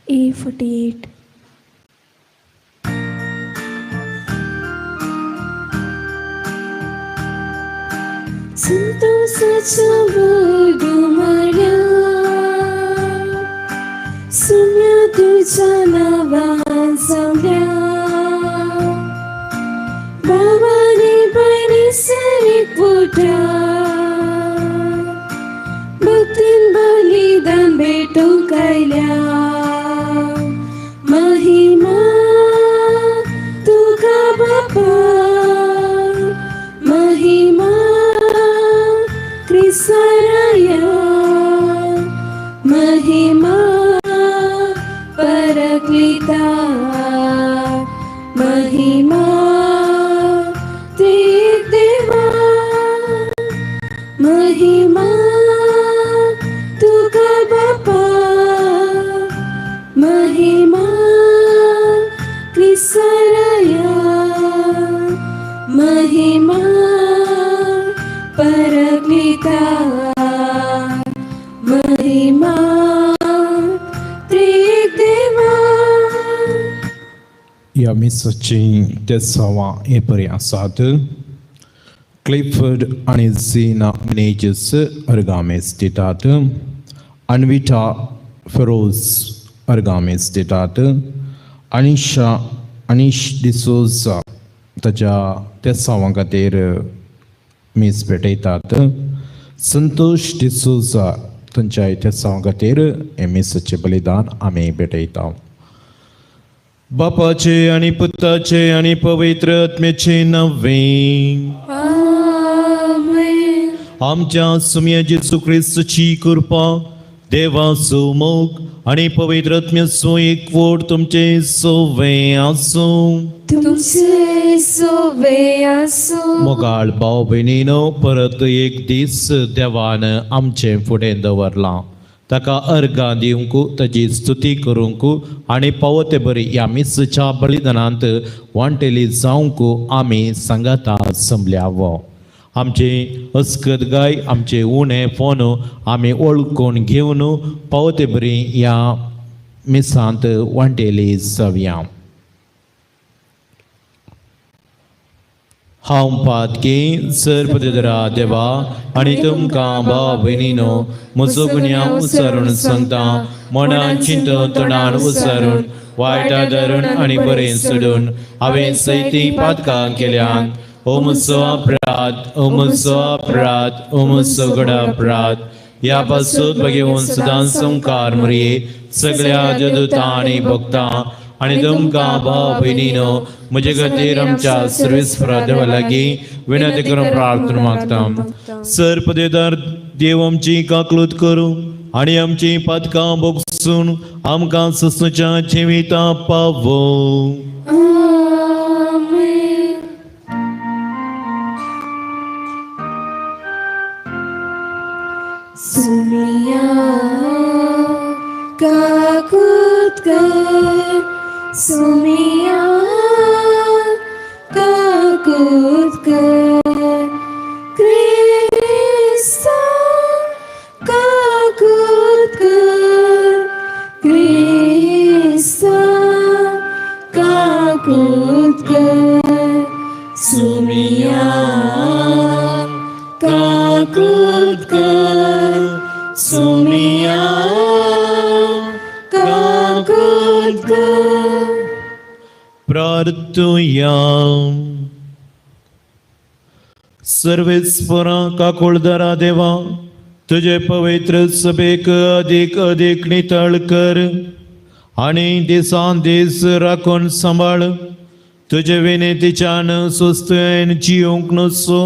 A48. संतोषाच्या वडुमळ्या सुम्या तुझ्या नावान सांगल्या बाबाने बरे सरी पोटा भक्तीन बलिदान भेटूंक आयल्या महिमा तुका बापा महिमा क्रिसराया महिमा परक्लिता महिमा देवा महिमा तुका बापा महिमा क्रिसराया महिमा परक्लिता महिमा देवा. ह्या मिसाची तेसांवां हे परी आसात. क्लिफर्ड आनी झिना मिनेजस अर्गामेस दितात. अनविटा फेरोज अर्गामेस दितात. अनिशा अनीश डिसोजा ताच्या तेसांवां खातीर मीस भेटयतात. संतोष डिसोजा तांच्या तेसांवां खातीर हें मिसाचें बलिदान आमी भेटयता. बापाचे आनी पुताचे आनी पवित्र आत्म्याचे नांवे. आमेन. आमच्या सुम्या जेजू क्रिस्तची कृपा, देवाचो मोग आनी पवित्र आत्म्याचो एकवट तुमचे सोवे आसूं. तुमचे सोवे आसूं. मोगाळ भाव भयणीनो, परत एक दीस देवान आमचे फुडें दवरलां. ताका अर्गां दिवंक, ताजी स्तुती करूंक आनी पावो ते बरी ह्या मिसच्या बलिदानांत वांटेली जावंक आमी सांगाता जमल्यावो. आमचे अस्कत गाय, आमचे उणे फोन आमी वळखून घेवन पावो ते बरी ह्या मिसांत वांटेली जावया. हांव पातकी सर्पदरा देवा आनी तुमकां भाव भयणीनो म्हजो गुन्यांव उचारून सांगता. मनान चिंतून, तोंडान उचारून, वायटा धरून आनी बरें सोडून हांवें सैती पातकां केल्यान. ओ म्हजो अपराध, ओ म्हजो अपराध, ओ म्हजो व्हड अपराध. ह्या पासून बघेवन सदां संकार मुरये सगळ्या जदुतां आनी भक्तां आनी तुमकां भाव भयणीनो म्हजे खातीर आमच्या सर्वेस्परा देवा लागीं विनंती करून प्रार्थना मागता. सर्पदेदार देव आमची काकलूत करूं आनी आमची पातकां भोगसून आमकां ससच्या जिविता पावो. आमेन. सुमिया काकूत कर, सुमिया काकूत कर, क्रिस्ता काकूत कर, क्रिस्ता काकूत कर, सुमिया काकूत कर, सुमिया काकूत कर. प्रार्थुया. सर्वेस्परा काकुळदरा देवा, तुझे पवित्र सभेक अधिक अधिक नितळ कर आनी दिसान दीस राखून सांबाळ. तुजे विनंतीच्यान सुस्तयेन जिवंक नसो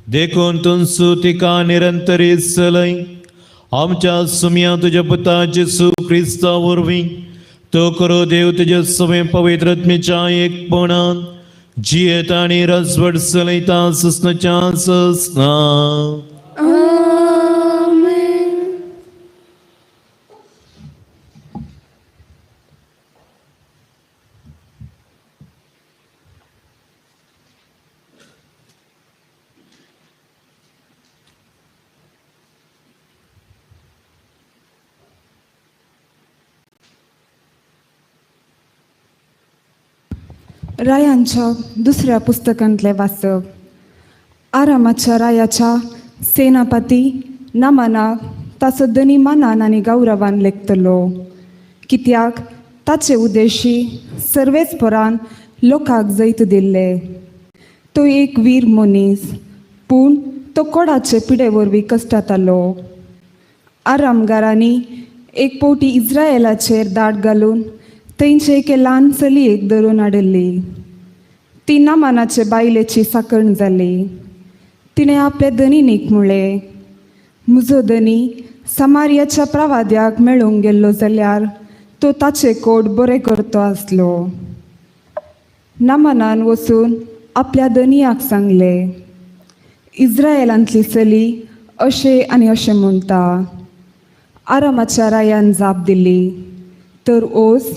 देखून तुमचो तिका निरंतरी चलय. आमच्या सुमया तुज्या पुता जेसू क्रिस्ता वरवीं. तो करो देव तुज्या सवे पवित्र आत्म्याच्या एकपणान जियेता आनी रजवट चलयता ससनाच्या ससना. आमेन. रायांच्या दुसऱ्या पुस्तकांतलें वाचप. आरामाच्या रायाच्या सेनापती नामानाक ताचो धनी मानान आनी गौरवान लेखतलो, कित्याक ताचे उद्देशी सर्वेस्परान लोकांक जैत दिल्ले. तो एक वीर मनीस, पूण तो कोडाचे पिडे वरवीं कश्टातालो. आरामगारांनी एक पवटी इज्रायलाचेर दाट घालून थंयचे एके ल्हान चलयेक धरून हाडिल्ली. ती नामानाचे बायलेची साकण जाली. तिणें आपले धनिनीक म्हणलें, म्हजो धनी समार्याच्या प्रवाद्याक मेळूंक गेल्लो जाल्यार तो ताचे कोट बरें करतो आसलो. नामानान वचून आपल्या धनियाक सांगलें, इज्रायलांतली चली अशें आनी अशें म्हणटा. आरामाच्या रायान जाप दिली, तर ओस,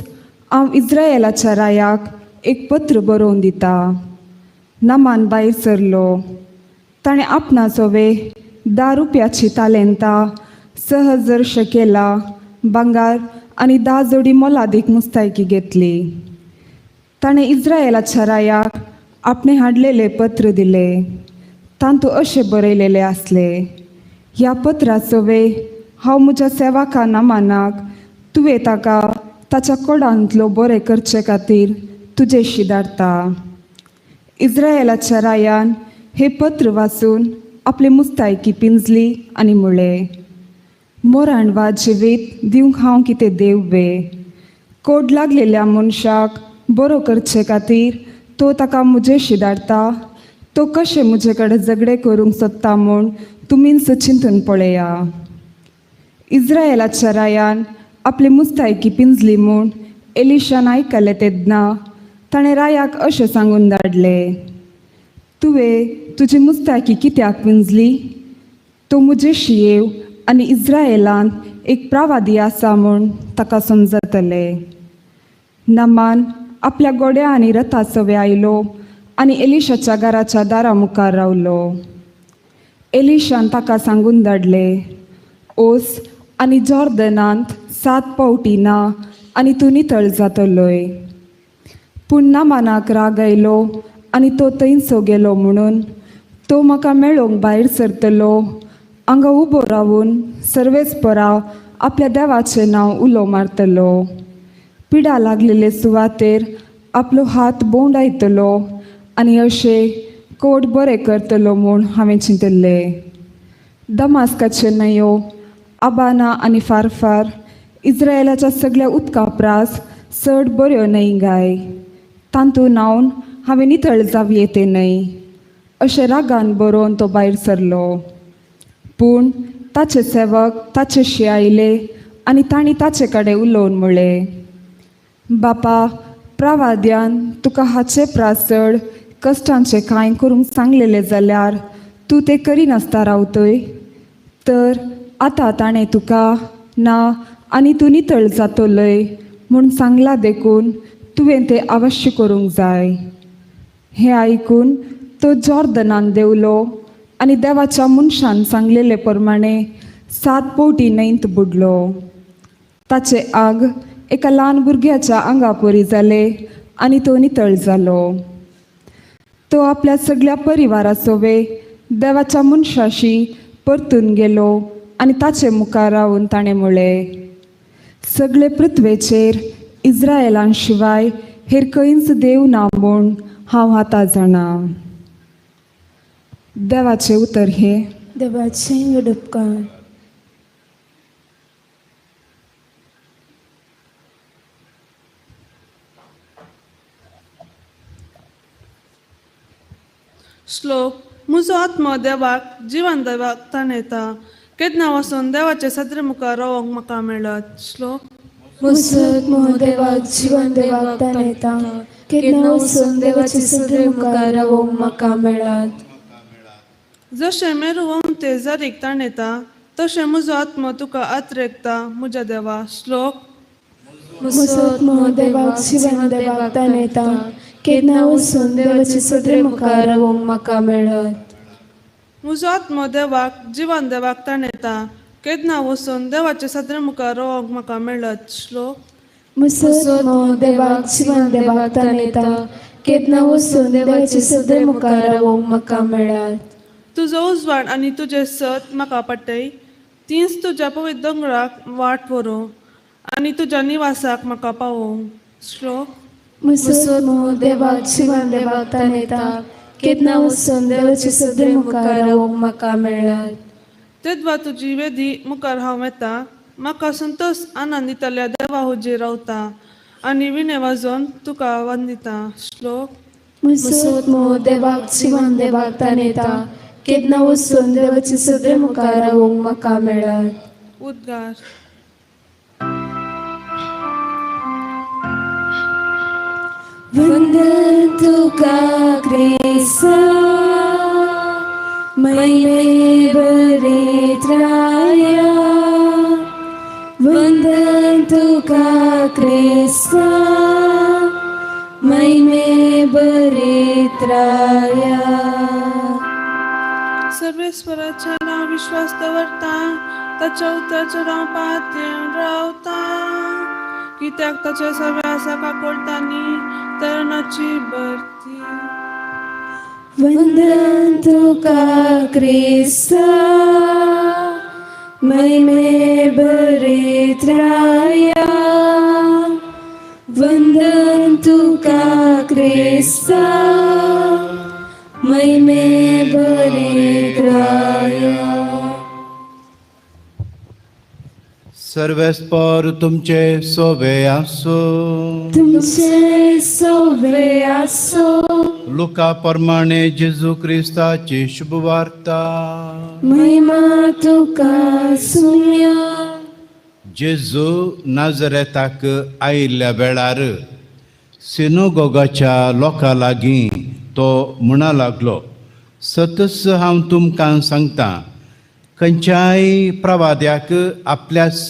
हांव इज्रायलाच्या रायाक एक पत्र बरोवन दिता. नामान भायर सरलो. ताणें आपणाचो वे 10 रुपयाची तालेंतां, 6000 शकेला भांगार आनी 10 जोडी मोलादीक मुस्तायकी घेतली. ताणें इज्रायलाच्या रायाक आपणें हाडलेलें पत्र दिलें. तातूंत अशें बरयलेलें आसलें, ह्या पत्राचो वे हांव म्हज्या सेवका नामानाक तुवें ताका ताच्या कोडांतलो बरें करचे खातीर तुजेशी धाडटा. इज्रायलाच्या रायान हें पत्र वाचून आपली मुस्तायकी पिंजली आनी म्हणलें, मोराण वा जिवीत दिवंक हांव कितें देव वे? कोड लागलेल्या मनशाक बरो करचे खातीर तो ताका म्हजेशी धाडटा. तो कशें म्हजे कडेन झगडें करूंक सोदता म्हूण तुमीच चिंतून पळया. इज्रायलाच्या रायान आपली मुस्तायकी पिंजली म्हूण एलिशान आयकलें तेन्ना ताणें रायाक अशें सांगून धाडलें, तुवें तुजी मुस्तायकी कित्याक पिंजली? तो म्हजेशी येव आनी इज्रायलांत एक प्रावादी आसा म्हूण ताका समजतलें. नामान आपल्या गोड्या आनी रथा सवे आयलो आनी एलिशाच्या घराच्या दारा मुखार रावलो. एलिशान ताका सांगून धाडले, ओस आनी जॉर्दनांत 7 पावटी ना आनी तूं नितळ जातलोय. पूण नामानाक राग आयलो आनी तो थंयचो गेलो म्हणून तो म्हाका मेळोवंक भायर सरतलो हांगा उबो रावून सर्वेस्परा आपल्या देवाचें नांव उलो मारतलो, पिडा लागलेले सुवातेर आपलो हात भोंवडायतलो आनी अशें कोट बरें करतलो म्हूण हांवें चिंतिल्लें. दमास्काचे न्हंयो आबाना आनी फारफार इज्रायलाच्या सगळ्या उदका प्रास चड बऱ्यो न्हय गाय? तातूंत न्हांवन हांवें नितळ जावये तें न्हय? अशें रागान बरोवन तो भायर सरलो. पूण ताचे सेवक ताचेशी आयले आनी तांणी ताचे कडेन उलोवन म्हणलें, बापा, प्रवाद्यान तुका हाचे प्रास चड कश्टांचें कांय करूंक सांगलेलें जाल्यार तूं तें करिनासता रावतय? तर आतां ताणें तुका ना आनी तूं नितळ जातलय म्हूण सांगलां देखून तुवें तें अवश्य करूंक जाय. हें आयकून तो जॉर्दनान देंवलो आनी देवाच्या मनशान सांगलेले प्रमाणे 7 पवटी न्हंयत बुडलो. ताचें आंग एका ल्हान भुरग्याच्या आंगा परी जालें आनी तो नितळ जालो. तो आपल्या सगळ्या परिवारा सवे देवाच्या मनशाशी परतून गेलो आनी ताचे मुखार रावन ताणें म्हणलें, सगळे पृथ्वेचेर इज्रायलां शिवाय हेर खंयच देव ना म्हूण हांव आतां जाणा. देवाचें उतर हें. देवाचें व्हड उपकार. श्लोक. म्हजो आत्मो देवाक जिवन देवाक ताणेता, केन्ना वचून देवाचे सदरे मुखार रावंक म्हाका मेळत. श्लोक. म्हजो आत्मो देवाक जिवन देवाक ताणेता, केन्ना वचून देवाचे सदरे मुखार रावोंक म्हाका मेळत. जशें मेरू वमते जरीक ताणेता, तशें म्हजो आत्मो तुका आत्रेकता म्हज्या देवा. श्लोक. म्हजो आत्मो देवाक जिवन देवाक ताणेता, केन्ना वचून देवाचे सदरे मुखार रावोंक म्हाका मेळत. म्हजो आत्मो देवाक जिवन देवाक ताणेता, केन्ना वचून देवाचे सदरे मुखार रावंक म्हाका मेळत. श्लोक. म्हजो आत्मो देवाक जिवन देवाक ताणेता, केन्ना वचून देवाचे सदरे मुखार रावोंक म्हाका मेळत. तुजो उजवाड आनी तुजें सत म्हाका पटय, तींच तुज्या पवित्र दोंगराक वाट व्हरूं आनी तुज्या निवासाक म्हाका पावोवं. श्लोक. मुसोत देवाक शिवन देवाक ताणेता केन्ना वचून देवाचे सदरे मुखार रावोंक म्हाका मेळत. तेदवा तुजी वेदी मुखार हांव येता, म्हाका संतोष आनंद दितल्या देवा हुजीर रावता आनी विणे वाजोवन तुका वंदिता. श्लोक. मुसोत देवाक शिवन देवाक ताणेता केन्ना वचून देवाचे सदरे मुखार रावोंक म्हाका मेळत. उद्गार. वंदन तुका क्रिस्ता, महिमे बरेत्राया. वंदन तुका क्रिस्ता, महिमे बरेत्राया. सर्वेश्वराच्या नांव विश्वास दवरता, ताच्या उतराच्या नांव पात येवन रावता. कित्याक ताच्या सगळ्या आसा काकोळटांनी तरणाची भरती. वंदन तुका क्रिस्ता, महिमे बरेत्राया. वंदन तुका क्रिस्ता, महिमे बरेत्राया. सर्वेस्पर तुमचे सोबे आसो. तुमचे सोवे आसो. लुका प्रमाणे जेजू क्रिस्ताची शुभवार्ता. महिमा तुका सुम्या. जेजू नाजरेताक आयिल्ल्या वेळार सिनोगोगाच्या लोकां लागीं तो म्हणा लागलो, सतच हांव तुमकां सांगता, खंयच्याय प्रवाद्याक आपल्याच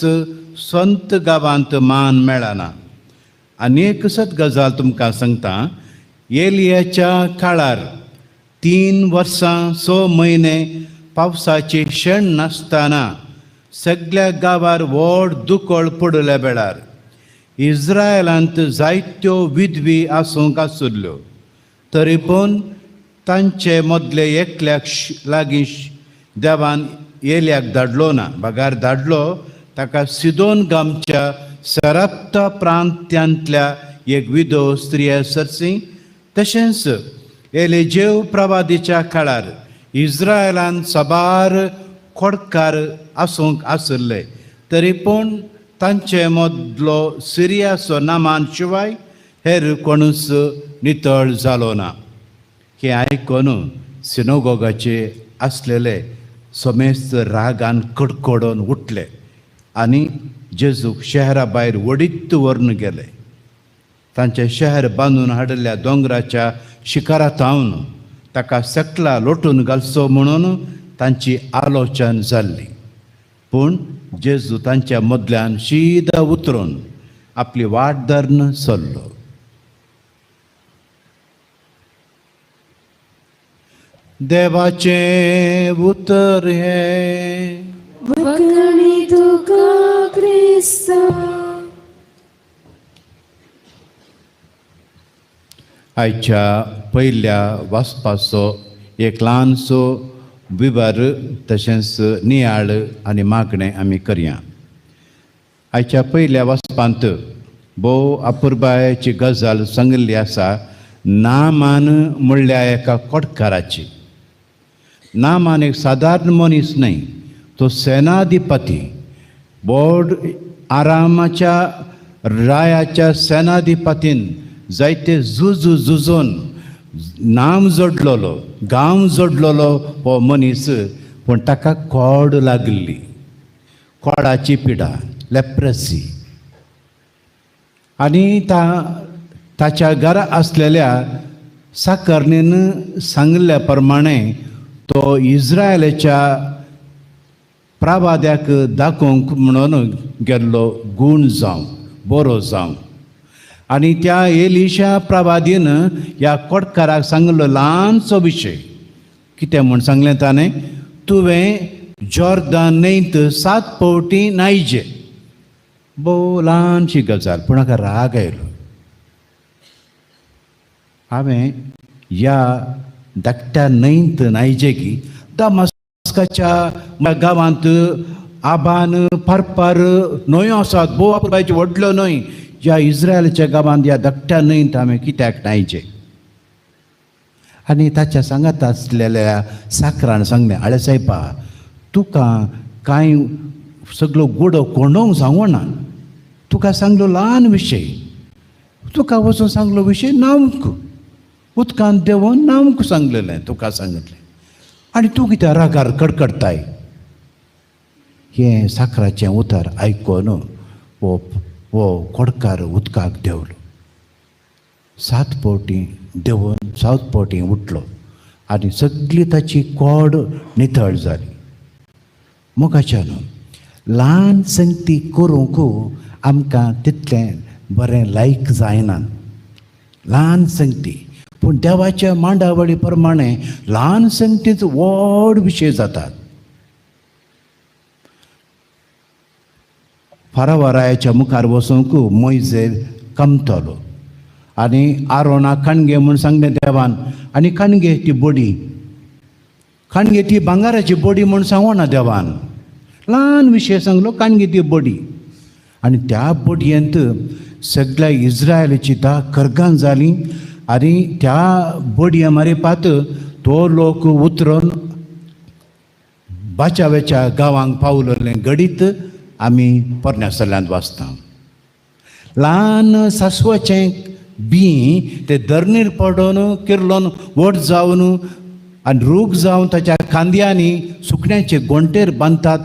संत गांवांत मान मेळना. आनी एक सत गजाल तुमकां सांगता, एलियाच्या काळार 3 वर्सां 6 म्हयने पावसाची शेण नासतना सगल्या गांवार व्हड दुकळ पडिल्ल्या वेळार इज्रायलांत जायत्यो विधवी आसूंक आसुल्ल्यो, तरी पूण तांचे मदले एकल्याक लागीं देवान एल्याक धाडलो ना, बगार धाडलो ताका सिदोन गांवच्या सराप्ता प्रांत्यांतल्या एक विधव स्त्रिया सरसी. तशेंच एलेजेव प्रवादीच्या काळार इज्रायलान साबार खोडकार आसूंक आशिल्ले, तरी पूण तांचे मदलो सिरियाचो नामान शिवाय हेर कोणूच नितळ जालो ना. हें आयकून सिनोगोगाचे आसलेले समेस्त रागान कडकडोन उठले आनी जेजूक शहरा भायर वडीत व्हरून गेले. तांचें शहर बांदून हाडिल्ल्या दोंगराच्या शिखरा थावन ताका सकला लोटून घालचो म्हणून तांची आलोचन जाल्ली. पूण जेजू तांच्या मदल्यान शीदा उतरून आपली वाट धरून चल्लो. देवाचें उतर हें. वखणी तुका क्रिस्ता. आयच्या पयल्या वाचपाचो एक ल्हानसो विवर तशेंच नियाळ आनी मागणें आमी करया. आयच्या पयल्या वाचपांत भोव अपुरबायेची गजाल सांगिल्ली आसा, नामान म्हणल्या एका कोटकाराची. नामान एक सादारण मनीस न्हय, तो सेनाधिपती, व्हड आरामाच्या रायाच्या सेनाधिपतीन जायते झुजू झुजून नाम जोडलेलो, गांव जोडलेलो हो मनीस. पूण ताका कोड लागिल्ली, कोडाची पिडा, लेप्रसी. आनी ताच्या घरा आसलेल्या साकरणीन सांगिल्ल्या प्रमाणे तो इज्रायलाच्या प्रावाद्याक दाखोवंक म्हणून गेल्लो, गूण जावं बरो जावं. आनी त्या एलिशा प्रवादीन ह्या कोटकाराक सांगलो ल्हानसो विशय. कितें म्हूण सांगलें ताणें? तुवें जॉर्दान न्हंयत 7 फावटी न्हायचें. भोव ल्हानशी गजाल, पूण हाका राग आयलो. हांवें ह्या धाकट्या न्हंयत न्हायचें की दमास्काच्या गांवांत आबान पारपार न्हंयो आसात, भोव अपुरबायच्यो व्हडल्यो न्हंय. ह्या इस्रायलाच्या गांवांत ह्या धाकट्या न्हंयत हांवें कित्याक न्हायचें? आनी ताच्या सांगात आसलेल्या साकरान सांगलें, आळे सायबा, तुका कांय सगळो गुडो कोंडोवंक सांगना, तुका सांगलो ल्हान विशय, तुका वचून सांगलो विशय नामक उदकांत देंवोन नामक सांगलेलें तुका सांगलें, आनी तूं कित्याक रागार कडकडताय? हें साकराचें उतर आयकून हो हो कोडकार उदकाक देंवलो. 7 फावटी देंवून 7 फावटी उठलो आनी सगली ताची कोड नितळ जाली. मोगाच्यान ल्हान संगती करूंक आमकां तितलें बरें लायक जायना ल्हान संगती, पूण देवाच्या मांडावळी प्रमाणे ल्हान संगतीच व्हड विशय जातात. फारावरायाच्या मुखार वचूंक मोयजे कमतलो आनी आरोना काणगे म्हूण सांगलें देवान, आनी काणगे ती बडी, काणगे ती भांगाराची बडी म्हूण सांगना देवान, ल्हान विशय सांगलो काणगे ती बडी. आनी त्या बडयेंत सगळ्या इस्रायलाची 10 खरगां जालीं आनी त्या बडये मारिपात तो लोक उतरून बाचावेच्या गांवांक पावलेलें घडीत आमी पोरण्या सल्ल्यांत वाचता. ल्हान सासवाचें बीं ते धरणीर पडून किर्लोन व्हड जावन आनी रूख जावन ताच्या खांद्यांनी सुकण्याचे गोंटेर बांदतात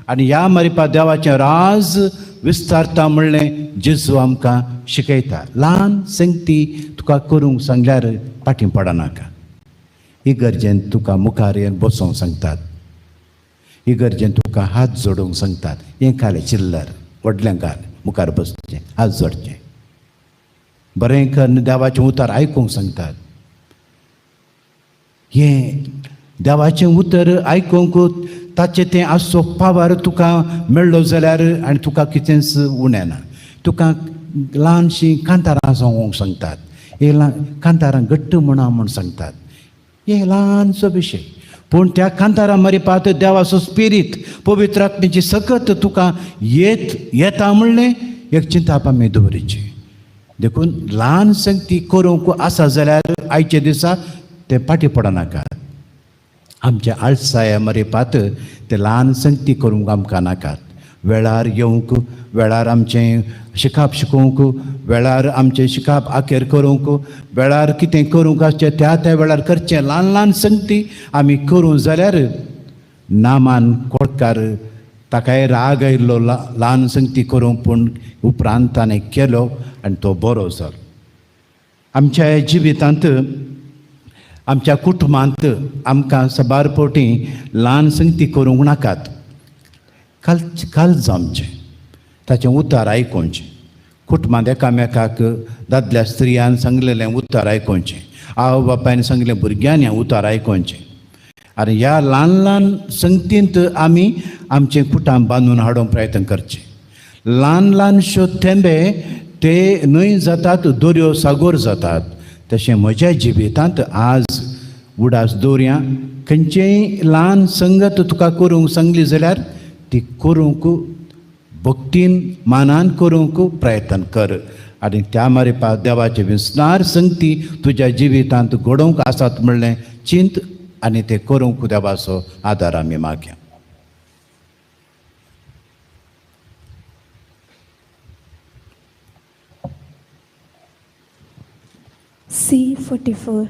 आनी ह्या मारिपा देवाचें राज विस्तारता म्हणलें जेजू आमकां शिकयता. ल्हान संगती तुका करूंक सांगल्यार फाटीं पडनाका. इगर्जेन तुका मुखार येवन बसोवंक सांगतात, इगर्जेन तुका हात जोडूंक सांगतात, हें घालें चिल्लर व्हडलें घाल, मुखार बसचें, हात जोडचें, बरें करून देवाचें उतर आयकूंक सांगतात. हें देवाचें उतर आयकूंक ताचें तें आसचो पावर तुका मेळ्ळो जाल्यार आनी तुका कितेंच उणें ना. तुका ल्हानशीं कांतारां सांगूंक सांगतात, हे ल्हान कांतारां घट्ट म्हणा म्हूण सांगतात, हे ल्हानसो विशय, पूण त्या कांतारां मरिपात देवाचो स्पिरीत पवित्र आत्म्याची सकत तुका येत येता म्हणलें एक चिंताप आमी दवरिची. देखून ल्हान संगती करूंक आसा जाल्यार आयच्या दिसा ते फाटीं पडनाका. आमच्या आळसाय मरिपात ते ल्हान संगती करूंक आमकां नाकात. वेळार येवंक, वेळार आमचें शिकाप शिकोवंक, वेळार आमचें शिकाप आखेर करूंक, वेळार कितें करूंक आसचें त्या त्या वेळार करचें. ल्हान ल्हान संगती आमी करूं जाल्यार नामान कोटकार ताकाय राग आयिल्लो ल्हान संगती करूंक, पूण उपरांत ताणें केलो आनी तो बरो जालो. आमच्या जिवितांत आमच्या कुटुंबांत आमकां साबार फावटी ल्हान संगती करूंक नाकात. काल काल जावचें, ताचें उतार आयकोवचें. कुटुंबांत एकामेकाक दादल्या स्त्रियान सांगलेलें उतार आयकोवचें, आवय बापायन सांगलें भुरग्यांनी उतार आयकोवचें. आनी ह्या ल्हान ल्हान संगतींत आमी आमचें कुटुंब बांदून हाडूंक प्रयत्न करचें. ल्हान ल्हानश्यो थेंबे ते न्हंय जातात, दर्यो सागोर जातात. तशें म्हज्या जिवितांत आज उडास दवरया, खंयचेय ल्हान संगत तुका करूंक सांगली जाल्यार ती करूंक भक्तीन मानान करूंक प्रयत्न कर आनी त्या मारिपा देवाचे विस्नार संगती तुज्या जिवितांत घडोवंक आसात म्हणलें चिंत आनी ते करूंक देवाचो आदार आमी मागया. C44.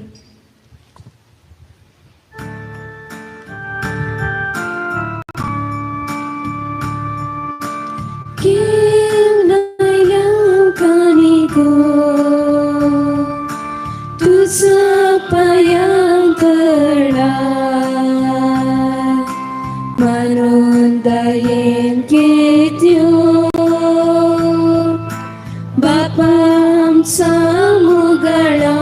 तुझा पायांकडा म्हणून दयेन घेत्यो बापा आमचा मुगळा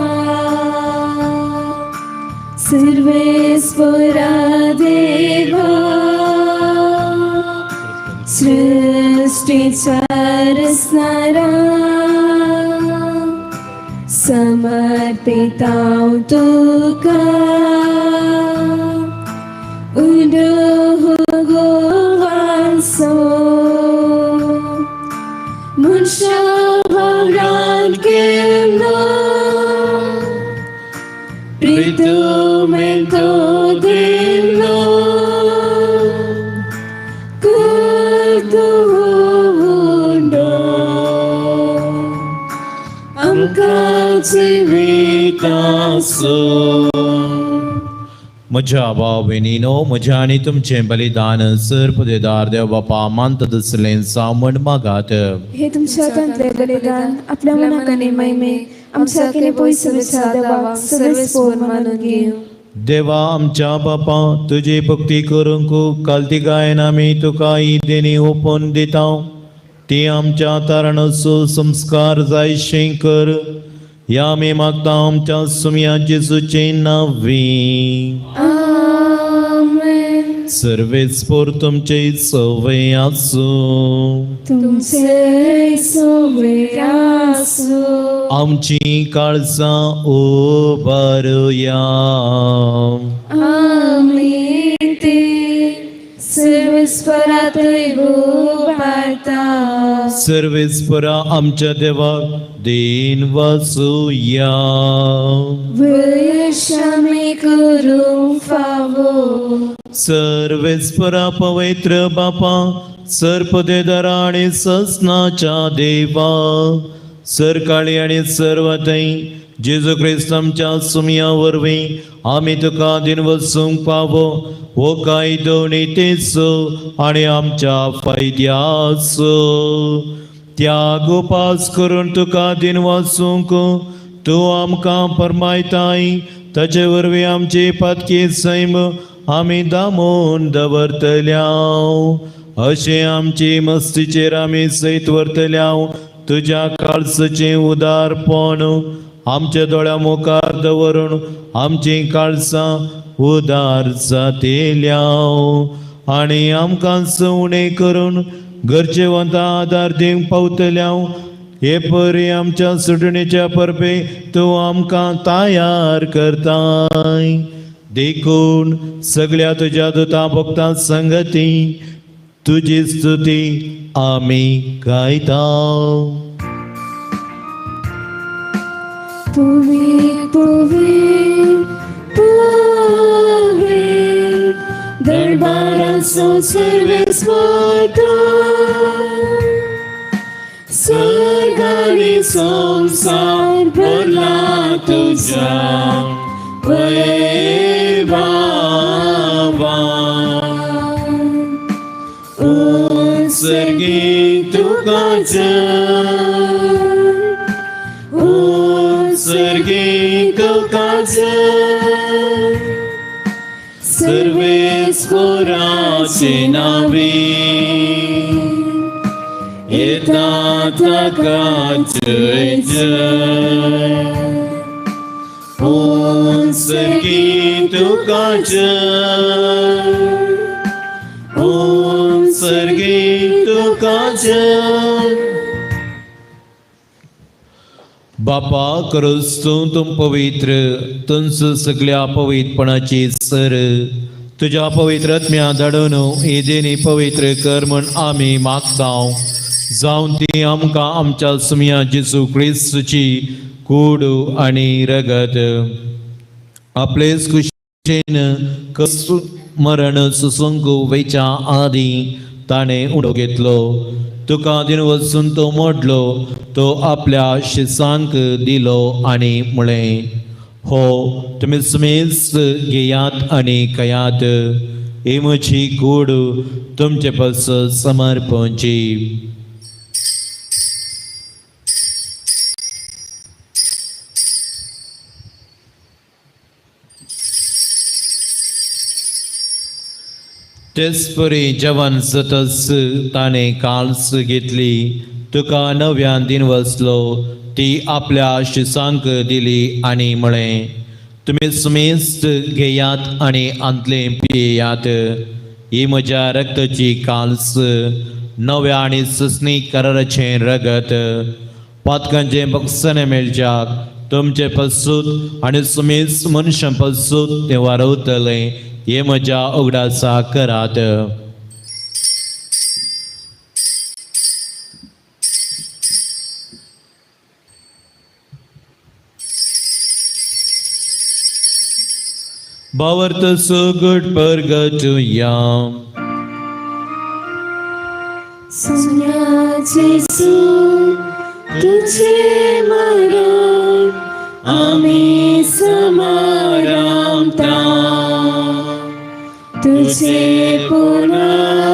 सर्वेस्वरा देवा सृष्टीचा रचणारा समर्पितांव तुका उंडो गोवांसो मनशा वांगडान केलो प्रितुमेंतो दिलो कुर्दू उंडो आमकां जिविताचो. म्हज्या भाव भयणीनो, म्हज्या आनी तुमचें बलिदान सर्पदेदार देव बापा मानता तसलें जावं म्हण मागात. हे तुमच्या हातांतले बलिदान आपल्या मनाक आनी महिमे आमच्या किने पयस विचार देवाक सर्वेस्पोर मानून घेवं. देवा आमच्या बापा, तुजी भक्ती करूंक कालती गायन आमी तुका ही देणी ओपून दिता. ती आमच्या तारणाचो संस्कार जायशें कर, ह्या आमी मागता आमच्या सुमया जेजूचे नांवी. आमेन. सर्वेस्पोर तुमचे सवय आसूं. तुमचे सोवे आसूं. आमची काळजां उबारुया. आमी ती सर्वेस्परात उबारता. सर्वेस्परा आमच्या देवाक दीन वाचुया. वयशामी करूंक फावो. सर्वेस्परा पवित्र बापा, सर्पदेदरा आणि ससनाच्या देवा, सरकाळी आणि सर्वथंय जेजू क्रिस्त आमच्या सुमया वरवीं आमी तुका दिन वचूंक पावो हो कायदो नितीचो आनी आमच्या फायद्याचो. त्याग उपास करून तुका दिन वाचूंक तूं आमकां फरमायताय. ताचे वरवीं आमची पातकी सैम आमी दामून दवरतल्याव. अशें आमची मस्तीचेर आमी सयत व्हरतल्याव. तुज्या काळसाचें उदारपण आमच्या दोळ्या मुखार दवरून आमचीं काळसां उदार जातेल्याव आनी आमकां सवणें करून गरजेवंता आदार दिवंक पावतल्याव. हे परी आमच्या सुटणेच्या परबे तूं आमकां तयार करताय. देखून सगळ्या तुज्या दुता भक्तां संगती तुजी स्तुती आमी गायता. पुवी पुवी पुवी दरबाराचो सर्वेस्पर, सर्गानी संसार भरला तुझ्या वैभवान. उत्सर्गी तुका जय, उत्सर्गी तुका जय, सर्वेस्पराचे नावे येता ताका जय जय. उत्सर्गी तुका जय, उत्सर्गी तुका जय. बापा क्रिस्तू तूं पवित्र, तुंच सगळ्या पवित्रपणाची सर. तुज्या पवित्र आत्म्या धाडून ही देणी पवित्र कर म्हण आमी मागता. जावन ती आमकां आमच्या सुमया जेजू क्रिस्तूची कूड आनी रगत. आपलेच कुशेन कस मरण सुसंक वयच्या आदी ताणें उडो घेतलो. तुका दिन वचून तो मोडलो, तो आपल्या शिसांक दिलो आनी म्हळें, हो तुमी सुमेज घेयात आनी कयात. ही म्हजी कूड तुमचे पासत समर्पणची. तेच परी जेवण जातच ताणें काल्स घेतली, तुका नव्यान दिन वसलो, ती आपल्या शिसांक दिली आनी म्हळें, तुमी सुमेस्त घेयात आनी आंतलें पियेयात. ही म्हज्या रक्ताची काल्स, नव्या आनी सुसणी कराराचें रगत. पातकांचें बक्षण मेळच्याक तुमचे पसूत आनी सुमेस मनशां पसूत तें वारवतलें हे म्हज्या उगडासा करात. भावार्थ सुगट परगटुया. सोम्या जेजू तुझे मरण आम्ही समारंभता, तुझे पुनर्जीवन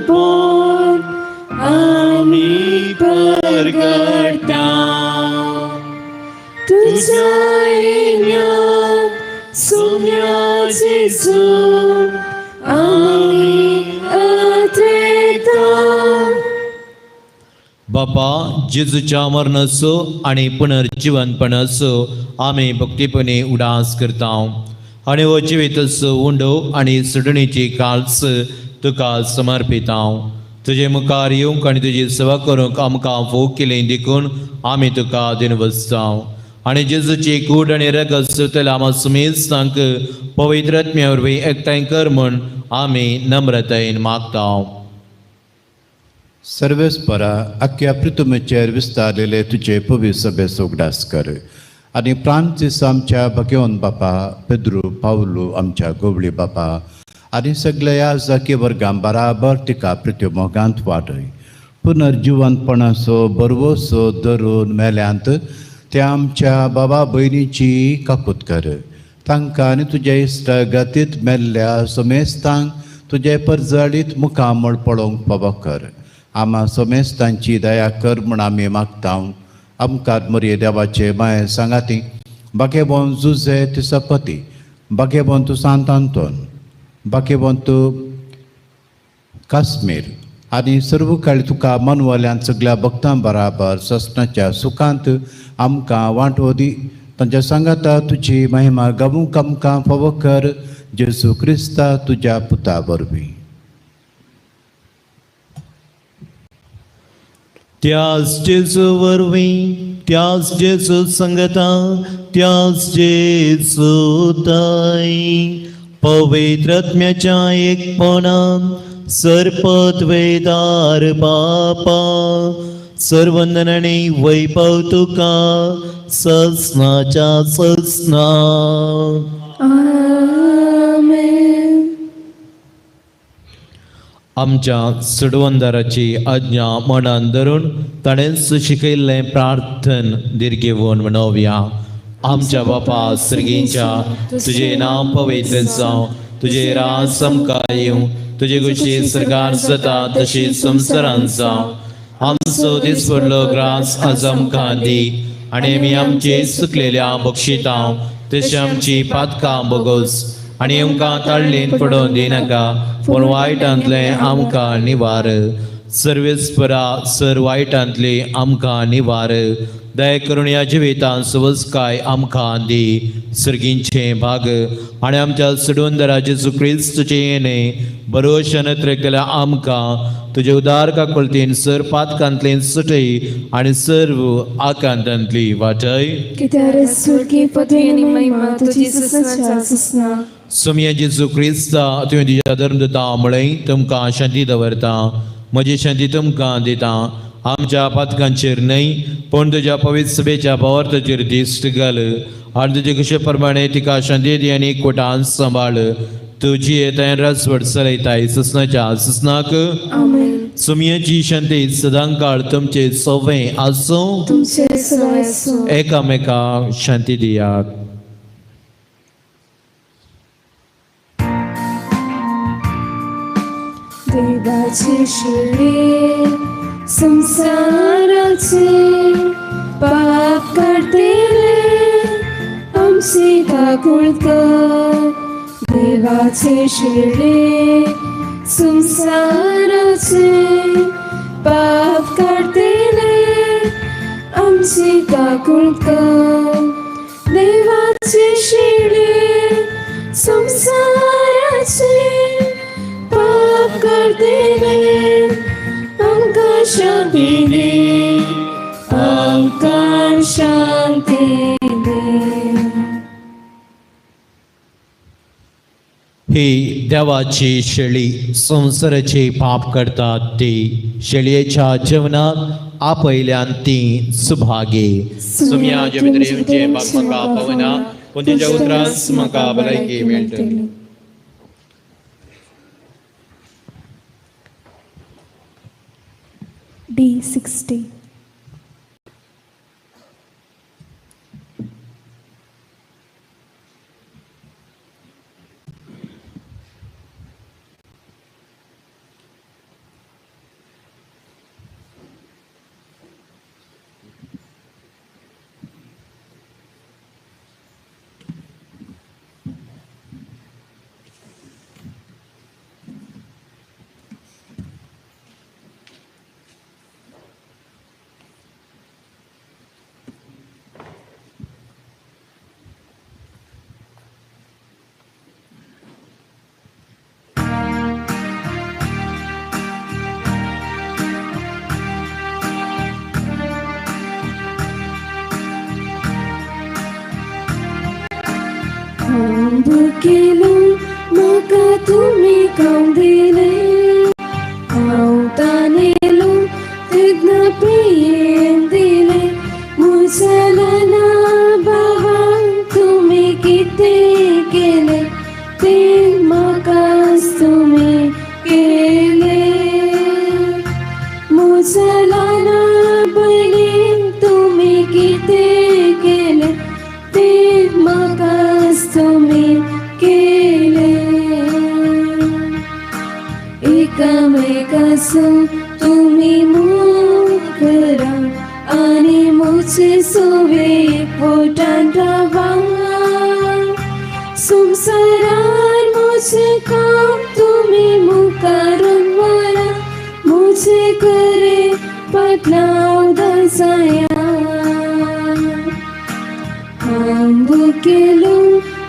पोन आम्ही परगटता, तुझ्या येण्यात सोम्या जेजू आम्ही अद्वैता. बापा जेजूच्या मरणाचो आनी पुनर्जिवनपणाचो आमी भक्तीपणी उडास करता आनी हो जिविताचो उंडो आनी सुटणीची काळच तुका समर्पिता. तुजे मुखार येवंक आनी तुजी सेवा करूंक आमकां फोग केली देखून आमी तुका दिनवसता आनी जेजूची कूड आनी रगत सुतल्या आमा सुमेस्तांक पवित्र आत्म्या वरवीं एकठांय कर म्हूण आमी नम्रतायेन मागता. सर्वेस्परा आख्या पृथ्वीचेर विस्तारलेले तुजे पवित्र सभेचो उगडास कर आनी फ्रांसीस आमच्या भगेवन बापा, पेद्रू पावलू आमच्या गोवळी बापा आनी सगळ्या जाकी वर्गां बराबर तिका पृथ्वी मोगांत वाडय. पुनर्जिवनपणाचो बरवसो धरून मेल्यांत त्या आमच्या बाबा भयणीची काकूत कर. तांकां आनी तुज्या इश्टागतीत मेल्ल्या समेस्तांक तुजे परजळीत मुखामळ पळोवंक फावो कर. आमा समेस्तांची दया कर म्हूण आमी मागता. आमकां मरये देवाचे माये सांगाती बागेबोन जुजे तिसपती, बागेबोन तूं सांत आंतोन, बागेबोन तूं काश्मीर आनी सर्व काळी तुका मनवल्यान सगळ्या भक्तां बराबर ससनाच्या सुखांत आमकां वांटो दी. तांच्या सांगाता तुजी महिमा गावूंक आमकां फावो कर, जेजू क्रिस्ता तुज्या पुता वरवीं. त्याच जेजू वरवीं, त्याच जेजू संगता, त्याच जेजू ताई पवित्र आत्म्याच्या एकपणान सरपत वेदार बापा सर्वंदनाने वैभव तुका ससनाच्या ससना. आमेन. आमच्या सुडवंदाराची आज्ञा मनान धरून ताणेंच शिकयल्लें प्रार्थन दीर्घेवन म्हणोवया. आमच्या बापा सर्गींच्या, तुजें नांव पवित्र जावं, तुजें राज आमकां येवं, तुजे खुशी सरकार जाता तशी संवसारांत जावं. आमचो दीस पडलो ग्रास आज आमकां दी आनी आमी आमचे चुकलेल्या बक्षिता तशी आमची पातकां बोगोस आनी आमकां ताळ्ळेन पडोवन दिनाका, पूण वायटांतलें आमकां निवार. सर्वेस्परा सर वायटांतली आमकां निवार. दया करून ह्या जिवितांत सवसकाय आमकां दी. सर्गींचे भाग आनी आमच्या सडवंदरा जेजू क्रिस्तुचे येणे बरोशन केल्या आमकां तुजे उदार काकुळतीन सर पातकांतलें सुटय आनी सर्व आकांतांतली वाटय. कित्यार सुर्गी पदवी आनी महिमा तुजी ससनाच्या ससना. सोमया जेजू क्रिस्ता, तुवें तुज्या धर्मदूता म्हळें, तुमकां शांती दवरता, म्हजी शांती तुमकां दिता. आमच्या पातकांचेर न्हय पूण तुज्या पवित्र सभेच्या भावार्थाचेर दिश्ट घाल आनी तुजे कशे प्रमाणे तिका शांती दी आनी एकवटान सांबाळ. तुजी येताय राजवट चलयताय ससनाच्या ससनाक. आमेन. सुमयाची शांती सदांकाळ तुमचे सवे आसूं. तुमचे सदांय आसूं. एकामेकाक शांती दियात. देवाचे शिले संसाराचे पाप काडटले आमची काकूळ कर. देवाचे शिले संसाराचे पाप काडटले आमची काकूळ कर. देवाचे शिले संसाराचे पाप करतले आमकां शांती दी, आमकां शांती दी. ही देवाची शेळी संवसाराचे पाप करतात ती शेळयेच्या जेवणात आपयल्यान ती सुभागी. सुम्या जेवित्रेमचे बाप म्हाका पावना, पूण तुज्या उतरांच म्हाका भलायकी मेळटली. D 60. हांव केलो म्हाका तुमी काम दिलें, हांव तानेलो तेन्ना पियेन दिलें. मुसलना बाबा तुमी कितें केलें तें म्हाकाच तुमी केलें. मुसलना भयणी तुमी कितें केलें तें म्हाकाच तुमी केलें. एकामेकासो तुमी मोग करा आनी म्हजे सुवे पोटान रावा. संवसारार म्हजें काम तुमी मुखार व्हरा, म्हजे करे पाटलाव दसाया. हांव केलो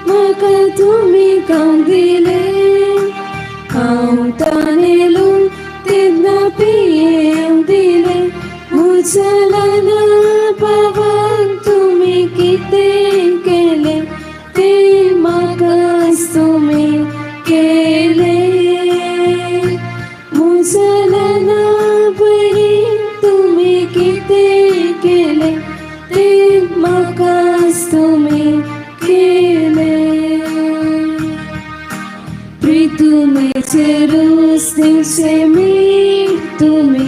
म्हाका तुमी काम दिलें, हांव तानेलो तेन्ना पियेवंक दिलें. म्हज्या ल्हाना भावाक तुमी कितें केलें तें म्हाकाच तुमी केलें. म्हज्या ल्हाना भयणीक तुमी कितें केलें तें म्हाकाच तुमी केलें. प्रितुमेचे रोस दिवचे मीठ तुमी,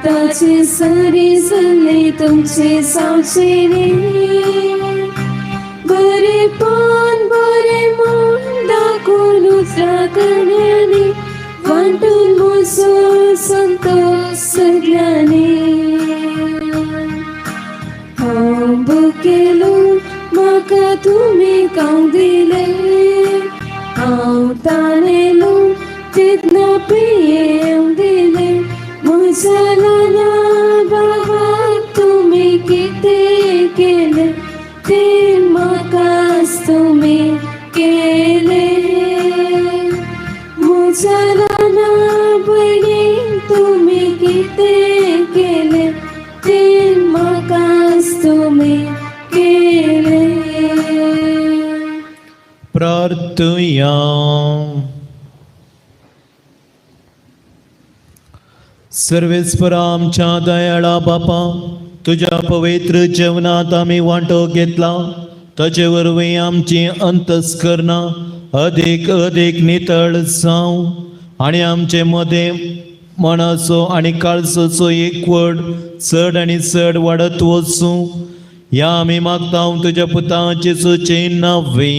ताचे सारी जाल्ले तुमचे सावचे न्ही. बरेपण बरें मन दाखोवन उतरां करण्यांनी वांटून म्हजो संतोश सगल्यांनी. हांव केलो म्हाका तुमी काम दिलें, हांव तानेलो तेन्ना पियेवंक दिलें. म्हज्या ल्हाना भावाक तुमी कितें केलें तें म्हाकाच तुमी केलें. म्हज्या ल्हाना भयणीक तुमी कितें केलें तें म्हाकाच तुमी केलें. प्रार्थुया. सर्वेस्परा आमच्या दयाळा बापा, तुज्या पवित्र जेवणांत आमी वांटो घेतला, ताचे वरवीं आमची अंतस्करणां अदीक अदीक नितळ जावं आनी आमचे मदें मनाचो आनी काळजाचो एकवट चड आनी चड वाडत वचूं, ह्या आमी मागता तुज्या पुता जेजूचे नांवे.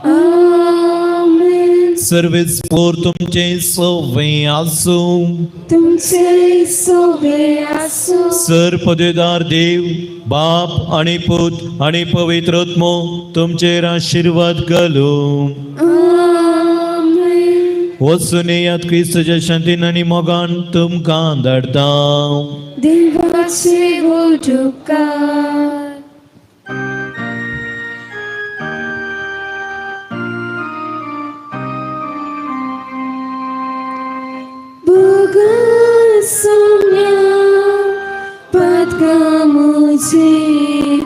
आमेन. सर्वेस्पोर तुमचे सवे आसूं. तुमचे सोबे आसूं. सर पदेदार देव बाप आणि पूत आणि पवित्र आत्मो तुमचेर आशिर्वाद घालूं. आमेन. वचून येयात क्रिस्तच्या शांतीन आनी मोगान तुमकां धाडता. देवाचे उपकार. Buga somnya patkamu.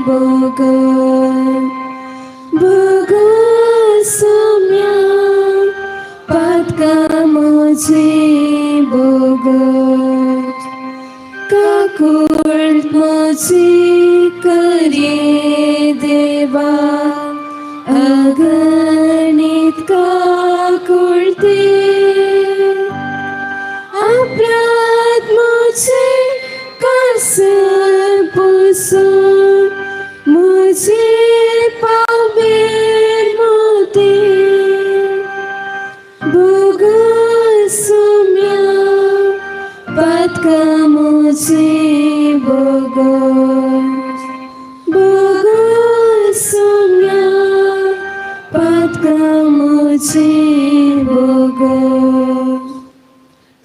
बोगो बोगो सोम्या पातका मोजे बोगो काकुळ मोजी करे देवा अगणित काकुळते अपराध मुझे कस पुसून मुझे पावेर मोती बोगसुम्या पातका मुझे बोगो बोगसुम्या पातका मुझे बोगो.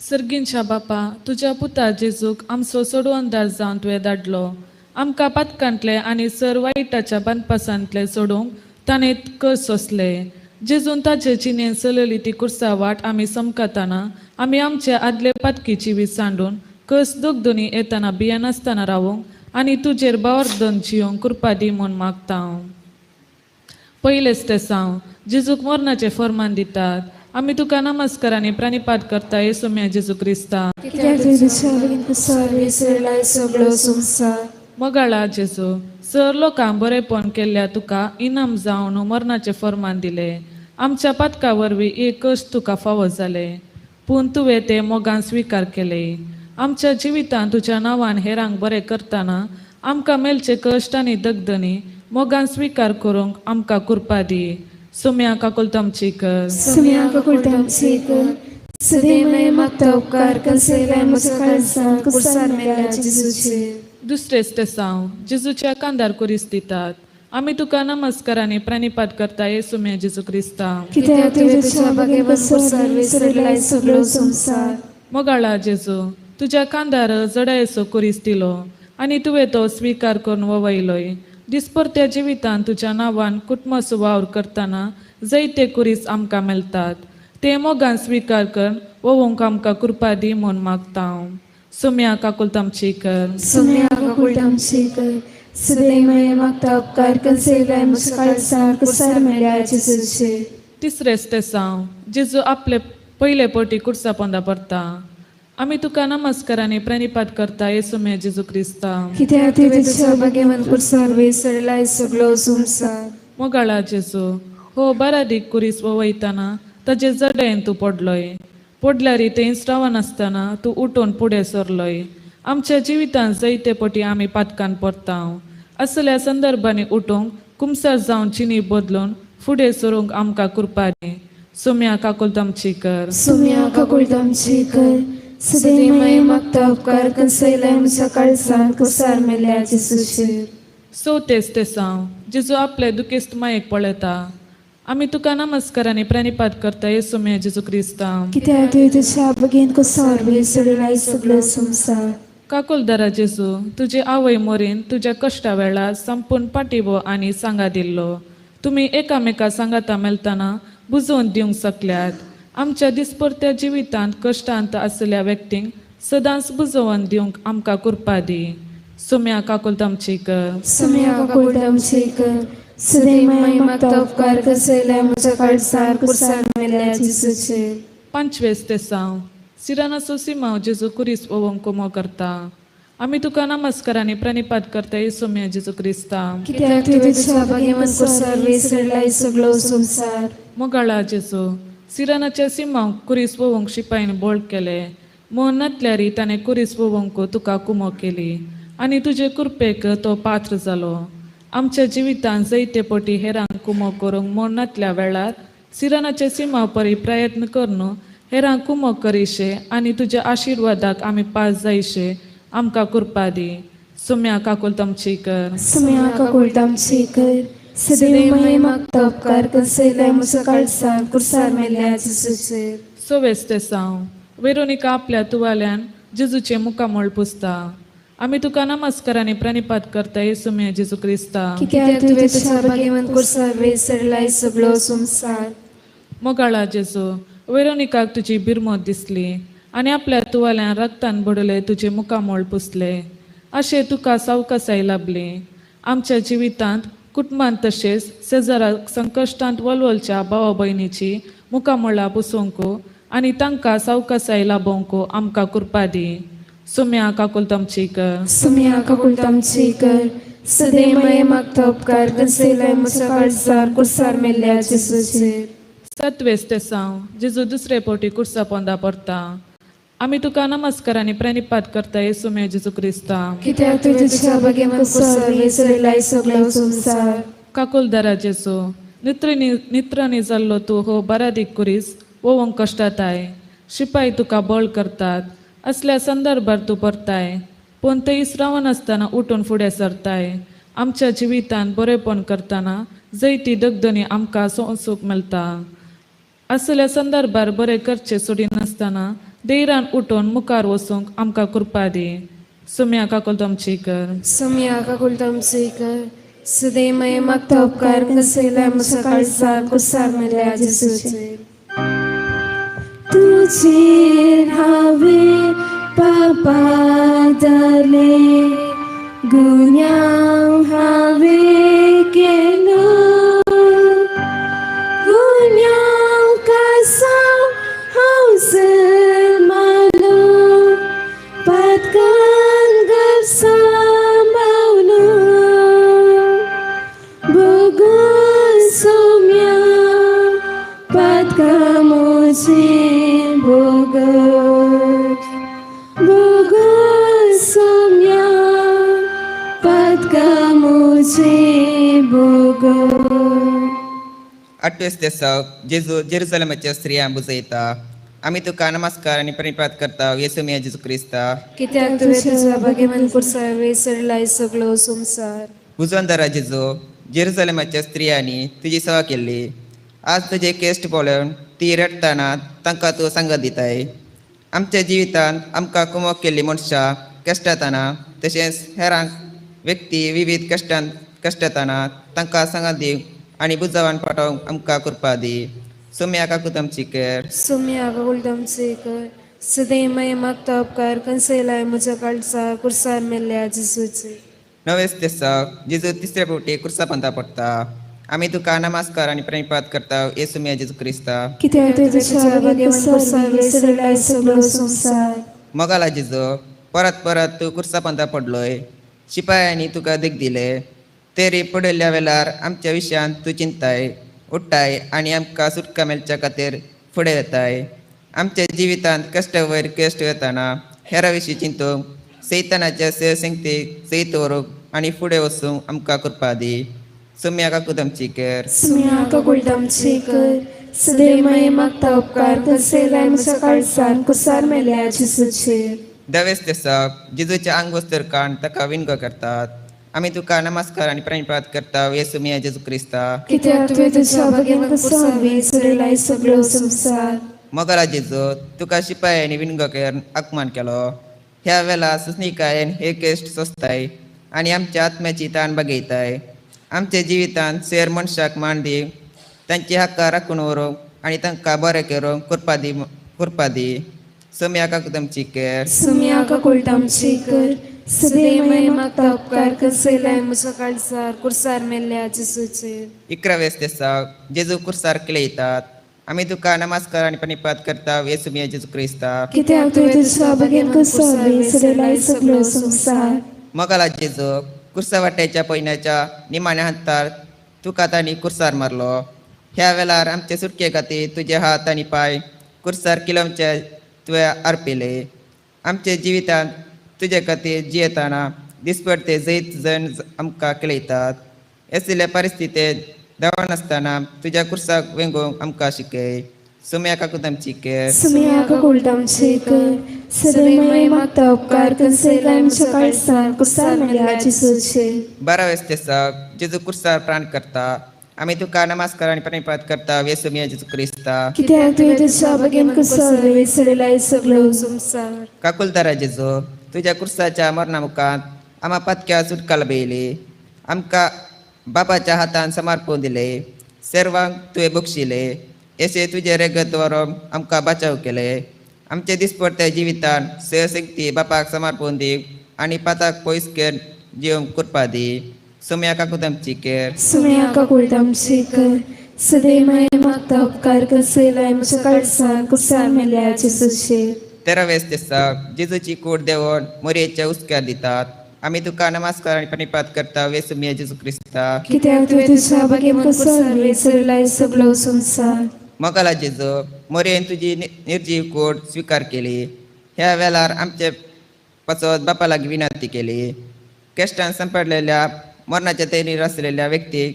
सर्गींच्या बापा, तुज्या पुता जेजूक आमचो सोडवणदार जावन तुवें धाडलो. आमकां पातकांतले आनी सर वायटाच्या बांदपासांतले सोडूंक ताणें कस सोंसले. जेजून ताचे जिणेन चलयली ती कुर्सा वाट आमी समकताना आमी आमचे आदले पातकी जिवीत सांडून कस दोगदोनी येतना भियेनासतना रावूंक आनी तुजेर बावर जियोंक कृपा दी म्हूण मागता हांव. पयलेच ते साव जेजूक मरणाचें फर्मान दितात. आमी तुका नमस्कार आनी प्रणिपात करता येसू म्या जेजू क्रिस्ता. कित्याक तुवें तुज्या बेगीन कुसार विसरलाय सगळो संवसार. मोगाळा जेजू, सर लोकांक बरेपण केल्ल्या तुका इनाम जावन मरणाचें फर्मान दिलें. आमच्या पातका वरवीं एक कश्ट तुका फावो जालें, पूण तुवें तें मोगान स्विकार केलें. आमच्या जिवितांत तुज्या नांवान हेरांक बरें करतना आमकां मेळचे कश्ट आनी दगदनी मोगान स्विकार करूंक आमकां कृपा दी. सुम्या काकुलतमची कर. सुम्या काकुळटांची कर. सदैव मागता उपकार कसेलाय म्हज्या काळजान कुसार मेल्या जेजूचे. दुसरेच ते साव जेजूच्या कांदार कुरीस दितात. आमी तुका नमस्कार आनी प्रणिपात करता येसू म्या जेजू क्रिस्ता. कित्याक तुवें तुज्या बेगीन कुसार विसरलाय सगळो संवसार. मोगाळा जेजू, तुज्या कांदार जडायेचो कुरीस दिलो आनी तुवें तो स्विकार करून ववयलोय. दिसपरत्या जिवितांत तुज्या नांवान कुटुंबाचो वावर करतना जैते कुरीस आमकां मेळटात ते मोगान स्विकार कर वोवंक आमकां कृपा दी म्हूण मागता हांव. सुम्या काकुलतमची कर. सुम्या काकुळटांची कर. सदैव मागता उपकार कसेलाय म्हज्या काळजान कुसार मेल्या जेजूचे. तिसरेच ते साव जेजू आपले पयले पटी कुर्सा पोंदा पडटा. आमी तुका नमस्कार आनी प्रणिपात करता येसू म्या जेजू क्रिस्ता. कित्याक तुवें तुज्या बेगीन कुसार विसरलाय सगळो संवसार. मोगाळा जेजू, हो बारादीक कुरीस वयतना ताजे जडेन तूं पडलोय. पडल्यार थंयच रावनासतना तूं उठून फुडें सरलोय. आमच्या जिवितांत जैते पटी आमी पातकान पडटा. असल्या संदर्भांनी उठूंक कुमसार जावन चिनी बदलून फुडें सरूंक आमकां कृपा दी. सुम्या काकुलतमची कर. सुम्या काकुळटांची कर. सदैव मागता उपकार कसेलाय म्हज्या काळजान कुसार मेल्या जेजूचे. चवथेच ते साव जेजू आपले दुखेस्त मायेक पळयता. आमी तुका नमस्कार आनी प्रणिपात करता येसू म्या जेजू क्रिस्ता. कित्याक तुवें तुज्या बेगीन कुसार विसरलाय सगळो संवसार. काकुलदारा जेजू, तुजी आवय मोरीन तुज्या कश्टा वेळार संपूर्ण पाठिंबो आनी सांगा दिल्लो. तुमी एकामेका सांगाता मेळतना बुजोवन दिवंक शकल्यात. आमच्या दिसपरत्या जिवितांत कश्टांत आशिल्ल्या व्यक्तींक सदांच बुजोवन दिवंक आमकां कृपा दी. सुम्या काकुलतमची कर. सुम्या काकुळटांची कर. सदैव मागता उपकार कसेलाय म्हज्या काळजान कुसार मेल्या जेजूचे. पांचवेच ते साव सिरानाचो सिमाव जेजू कुरीस ओवंक कुमो करता. आमी तुका नमस्कार आनी प्रणिपात करता येसू म्या जेजू क्रिस्ता. कित्याक तुवें तुज्या बेगीन कुसार विसरलाय सगळो संवसार. मोगाळा जेजू, सिरानाच्या सिमांक कुरीस वोवंक शिपायन बोळ केले म्हूण नातल्यारी ताणें कुरीस वोवंक तुका कुमो केली आनी तुजे कृपेक तो पात्र जालो. आमच्या जिवितांत जैते पटी हेरांक कुमो करूंक म्हूण नातल्या वेळार सिरानाच्या सिमा परी प्रयत्न करून हेरांक कुमो करिशे आनी तुज्या आशिर्वादाक आमी पास जायशे आमकां कृपा दी. सुम्या काकुलतमची कर. सुम्या काकुळटांची कर. सदैव मागता उपकार कसेलाय म्हज्या काळजान कुसार मेल्या जेजूचे. सवेस ते साव वेरोनिका आपल्या तुवाल्यान जेजूचें मुखामळ पुसता. आमी तुका नमस्कार आनी प्रणिपात करता येसू म्या जेजू क्रिस्ता. कित्याक तुवें तुज्या बेगीन कुसार विसरलाय सगळो संवसार. मोगाळा जेजू, वेरोनिकाक तुजी बिरमत दिसली आनी आपल्या तुवाल्यान रक्तान बडयले तुजें मुखामळ पुसले. अशें तुका सावकासाय लाबली. आमच्या जिवितांत कुटुंबांत तशेंच शेजाराक संकश्टांत वलवलच्या भावा भयणीची मुखामळां पुसोवंक आनी तांकां सावकासाय लाभोवंक आमकां कृपा दी. सुम्या काकुलतमची कर. सुम्या काकुळटामची कर. सदैमय मागता उपकार कसेलाय म्हज्या काळजार कुसार मेल्ल्या जेजूचेर. सत्वेस तेसांव. जेजू दुसरे फावटी कुर्सा पोंदा परता. आमी तुका नमस्कार आनी प्रणिपात करता येसुमे जेजू क्रिस्ता. कित्याक तुवें तुज्या भगेवन कुसार वेसरलाय सगळो संवसार. काकुलदारा जेजू, नित्रणी नित्रणी जाल्लो तूं हो बारादीक कुरीस वोवंक कश्टाताय. शिपाय तुका बळ करतात असल्या संदर्भार तूं परताय, पूण थंयच रावनासतना उठून फुडें सरताय. आमच्या जिवितांत बरेपण करतना जैती दगदनी आमकां सोंसूंक मेळटा. असल्या संदर्भार बरें करचें सोडिनासतना धैर्यान उठून मुखार वचूंक आमकां कृपा दी. सुम्या काकुलतमची कर. सुम्या काकुळटामची कर. सदैमय मागता उपकार कसेलाय म्हज्या काळजार कुसार मेल्ल्या जेजूचेर. तुझेर हांवें पापा जाले, गुन्यांव हांवें केलो, गुन्यांव कासाव हांव जल्मालो, पातकान सांबावलो, भोगून सोम्या पातका म्हजी भोगत, भोगून सोम्या पातका म्हजी भोगत. आठवेस देसाव. जेजू जेरुसलेमाच्या स्त्रियां बुजयता. आमी तुका नमस्कार आनी प्रणिपात करता येसू मिया जेजू क्रिस्ता. कित्याक तुवें तुज्या भगेवन कुर्सार वेसरलाय सगळो संवसार. बुजवंदरा जेजू, जेरुसलेमाच्या स्त्रियांनी तुजी सेवा केल्ली. आज तुजे केस्ट पळोवन ती रडटना तांकां तूं सांगत दिताय. आमच्या जिवितांत आमकां कुमोक केल्ली मनशां कश्टातना तशेंच हेरांक व्यक्ती विविध कश्टांत कश्टतना तांकां सांगत दी आनी बुजावन पाठोवंक आमकां कृपा दी. सोम्या काकुतमची कर. सुम्या काकुळटामची कर. सदैमय मागता उपकार कंसयलाय म्हज्या काळजार कुर्सार मेल्ल्या जेजूचेर. नवेस तेसाव. जेजू तिसऱ्या फावटी कुर्सा पंथा पडटा. आमी तुका नमस्कार आनी प्रणिपात करता येसू मिया जेजू क्रिस्ता. कित्याक तुवें तुज्या भगेवन कुर्सार वेसरलाय सगळो संवसार. मोगाला जेजू, परत परत तूं कुर्सा पंथा पडलोय. शिपायांनी तुका देख दिले तरी पडिल्ल्या वेळार आमच्या विशयांत तूं चिंताय, उठ्ठाय आनी आमकां सुटका मेळच्या खातीर फुडें येताय. आमच्या जिवितांत कश्ट वयर कश्ट येताना हेरा विशीं चिंतूंक, सैतानाच्या संगतीक सैत व्हरूंक आनी फुडें वचूंक आमकां कृपा दी. सोम्या काकुतमची कर. सुम्या काकुळटामची कर. सदैमय मागता उपकार कसेलाय म्हज्या काळजान कुसार मेल्या जेजूचेर. दवेस तेसाक. जेजूच्या आंगवस्तर काण ताका विणगो करतात. आमी तुका नमस्कार आनी प्रणिपात करता येसू मिया जेजू क्रिस्ता. कित्याक तुवें तुज्या भगेवन कुर्सार वेसरलाय सगळो संवसार. मोगाला जेजू, तुका शिपायांनी विणगो करून अपमान केलो. ह्या वेळा सुसणिकायेन हे केश्ट सोंसताय आनी आमच्या आत्म्याची ताण बगयताय. आमच्या जिवितांत शेर मनशाक मान दी, तांची हक्का राखून व्हरूंक आनी तांकां बरें करूंक कृपा दी, कृपा दी. सोम्या काकुतमची कर. सुम्या काकुळटामची कर. सदैमय मागता उपकार कसेलाय म्हज्या काळजार कुर्सार मेल्ल्या जेजूचेर. इकरावेस तेसाव. जेजू कुर्सार केलयतात. आमी तुका नमस्कार आनी प्रणिपात करता येसू मिया जेजू क्रिस्ता. कित्याक तुवें तुज्या भगेवन कुर्सार वेसरलाय सगळो संवसार. मोगाला जेजू, कुर्सा वाट्याच्या पयन्याच्या निमाण्या हंतार तुका तांणी कुर्सार मारलो. ह्या वेळार आमचे सुटके खातीर तुजे हात आनी पांय कुर्सार किलोमचे तुवें अर्पिले. आमच्या जिवितांत तुजे खातीर जियेतना दिसपडते जैत जण आमकां केळयतात. असल्या परिस्थितींत धांवनासतना तुज्या कुर्साक वेंगोवंक आमकां शिकय. सुम्या काकुतमची कर. सुम्या काकुळटामची कर. सदैमय मागता उपकार कसेलाय म्हज्या काळजार कुसार मेल्या जेजूचेर. बारावेस तेसाक. जेजू कुर्सार प्राण करता. आमी तुका नमस्कार आनी प्रणिपात करता येसू मिया जेजू क्रिस्ता. कित्याक तुवें तुज्या भगेवन कुर्सार वेसरलाय सगळो संवसार. काकुलदारा जेजू, तुज्या कुर्साच्या मरणा मुखांत आमा पातक्या सुटका लभयली. आमकां बापाच्या हातान समर्पून दिले. सर्वांक तुवें बक्षिले. येशे तुजें रेगत व्हरोन आमकां बचाव केले. आमचे दिसपडत्या जिवितान सशक्ती बापाक समर्पून दी आनी पाताक पयस कर जिवंक कृपा दी. सोम्या काकुतांची केर. सुम्या काकुळटामची कर. सदैव माये मागता उपकार कसयलाय म्हज्या काळसान कुसार मेल्या जेजूचेर. तेरावेस दिसा जेजूची कूड देवोन मोरयेच्या हुस्क्यार दितात. आमी तुका नमस्कार आनी प्रणिपात करता वे सुमिया जेजू क्रिस्ता. कित्याक तुवें तुज्या बागेन कुसार वेसरलाय सगलो संवसार. मोगाला जेजू, मोरयेन तुजी निर्जीव कूड स्विकार केली. ह्या वेळार आमचे पासत बापा लागीं विनंती केली. कश्टान सांपडलेल्या मरणाच्या तयारीर आसलेल्या व्यक्तीक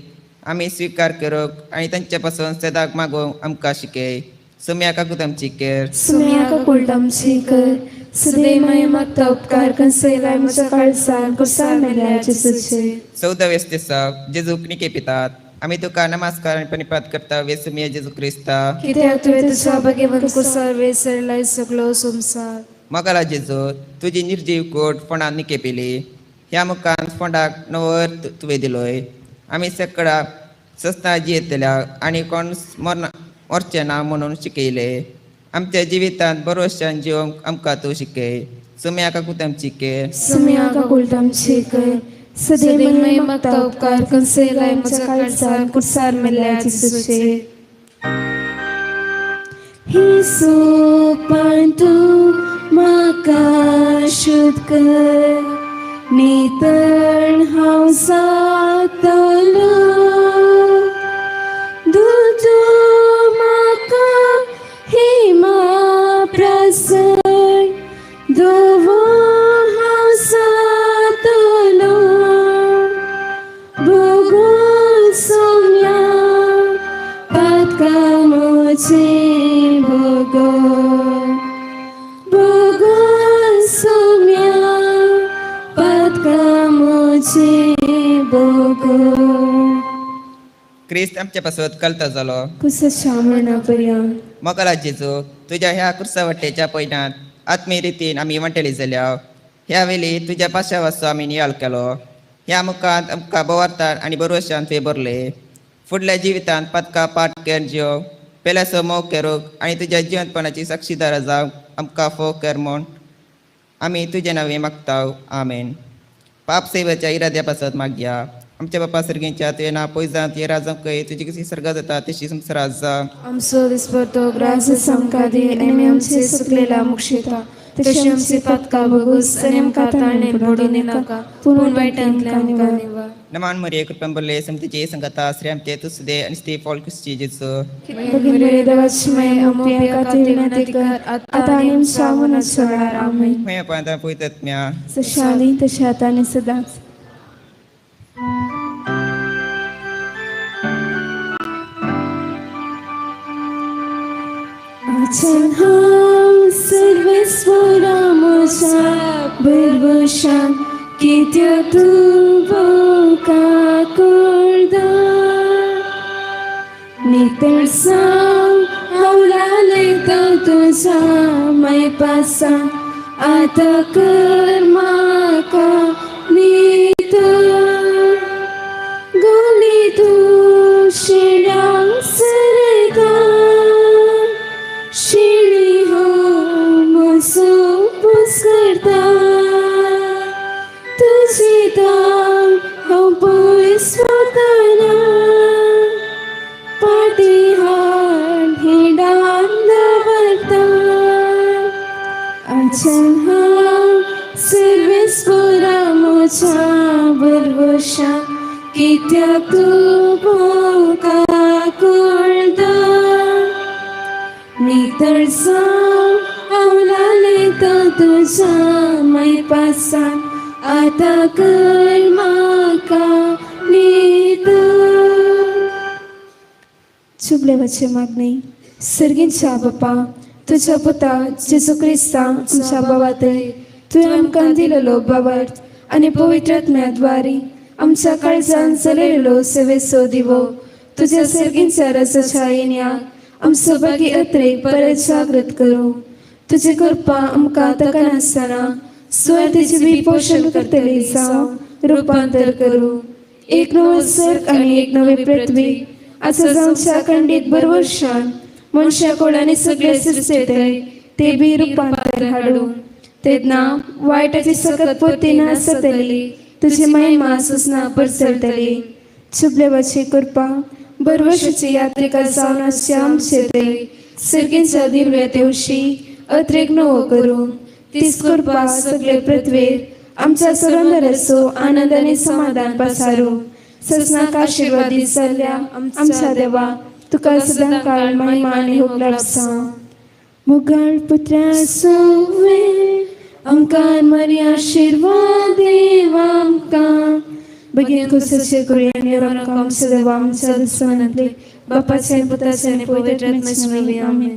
आमी स्विकार करूंक आनी तांचे पासून सदांक मागूंक आमकां शिकय. सुम्या काकुतांची केर. सुम्या काकुळटामची कर. सदैव माये मागता उपकार कसयलाय म्हज्या काळसान कुसार मेल्या जेजूचेर. 14वेस दिसा जेजूक निके पितात. आमी तुका नमस्कार आनी प्रणिपात करता वे सुमिया जेजू क्रिस्ता. कित्याक तुवें तुज्या बागेवन कुसार वेसरलाय सगलो संवसार. मोगाला जेजू, तुजी निर्जीव कोट फोंडान निके पिली. ह्या मुखान फोंडाक नवो अर्थ तुवें दिलोय. आमी सकळा सस्ना जियेतल्या आनी कोण मरना मरचे ना म्हणून शिकयले. आमच्या जिवितांत बरोवशान जिवंक आमकां तूं शिकय. सुम्या काकुतांची केर. सुम्या काकुळटामची कर. सदैव माये मागता उपकार कसयलाय म्हज्या काळसान कुसार मेल्या जेजूचेर. ही सोपान तूं म्हाका शुद्ध कर, नितळ हांव जातलो. दुजो म्हाका हिमा प्रसन्न, धवो हांव जातलो. भोगून सोम्या पातकां म्हजें भोगोन, भोगून सोम्या पातकां म्हजें भोगोन. क्रिस्त आमच्या पासत कलतो जालो. कुसाच्या मरणा पर्यंत. मोगाला जेजू, तुज्या ह्या कुर्सावटेच्या पयनात आत्मीय रितीन आमी वांटेली जाल्या. ह्या वेळी तुज्या पाशावाचो आमी नियाळ केलो. ह्या मुखांत आमकां बोवार्तान आनी बरोवशान तुवें भरले. फुडल्या जिवितांत पातका पाठ कर जियो पेल्याचो मोग करूंक आनी तुज्या जिवंतपणाची साक्षीदार जावंक आमकां फोव कर म्हूण आमी तुजे नांवे मागता. आमेन. पाप सेवेच्या इराद्या पासत मागया. आमच्या बापा सर्गींच्या, तुवें नांव पयजांत ये राजांक तुजी कशी सर्गात जाता तशी संवसारात जा. आमचो दिसपडतो ग्रास आमकां दी आनी आमी आमचे सुकलेला मुक्षिता, तशी आमची पातकां भोगूस आनी आमकां ताळणेन पडून नाका, पूण वायटांतल्यान आमकां निवार. नमान मरिये, कृपेन भरले, समतेचे संगता, श्री आमचे तुसदे आणि स्त्री फॉल क्रिस्ती जेजू. भगिनी मरिये, देवाची माय, आमच्या खातीर विनंती कर, आतां आनी आमच्या मरणाच्या वेळार. आमेन. मया पांता पवित्रत्म्या. जशें आनी तशें आतां आनी सदांच. आचन हांव सर्वेस्वरा म्हज्या भरवशान, कित्याक तूं काकुळदा. नितळसाण हांव लालयता तुज्या मायपासान, आतां कर म्हाका नितळ. गोली तूं शिळ्यांक सरयता, शिळी हांव म्हजो पूस करता. तुजी तांक हांव पयस वतना, पाटी हाड हिडान दवरता. आचन हांव सर्वेस्वरा म्हज्या भरवशा, कित्याक तूं काकुळदा. नितळसाण हांव लालयता तुज्या मायपासान, आतां कर म्हाका नितळ. चुबलेवाची मागणी. सर्गींच्या बापा, तुज्या पुता जेजू क्रिस्ता आमच्या बाबा तरी तुवें आमकां दिलेलो बाबार्थ आनी पवित्र आत्म्याद्वारी आमच्या काळजान चलयलेलो सेवेचो दिवो तुज्या सर्गींच्या रसाच्या येण्याक आमचो बागी अत्रेक परत जागृत करूं. तुजी कृपा आमकां तकनासतना सुवार्थेची बी पोशण करतली जावं रुपांतर करूं. एक नवो सर्ग आनी एक नवी पृथ्वी आसा जावच्या खंडीत बरवर्शान मनशा कोणानी सगळे सृश्टेंतय ते बी रुपांतर हाडूं. तेन्ना वायटाची सकत पोती नासतली. तुजी महिमा सुसना पसरतली. चुबलेवाची कृपा बरवशीची यात्रिका जावन आसचे आमचे ते सर्गींच्या दिव्य तेवशी अत्रेक नवो करूं. तीच कृपा सगळे पृथ्वेर आमच्या सुरंदराचो आनंद आनी समाधान पसारू. ससनाक आशिर्वाद जाल्ल्या आमच्या देवा, तुका सदां काळ महिमा आनी हुक लाभसा. मुगाळ पुत्रा सोवे आमकां मरी आशिर्वाद देव आमकां. बेगीन कुसाचे करुया आनी आमकां आमच्या देवा आमच्या दुस्मानांतले बापाचे आनी पुताचे आनी पवित्र आत्म्याचे नांवान. आमेन.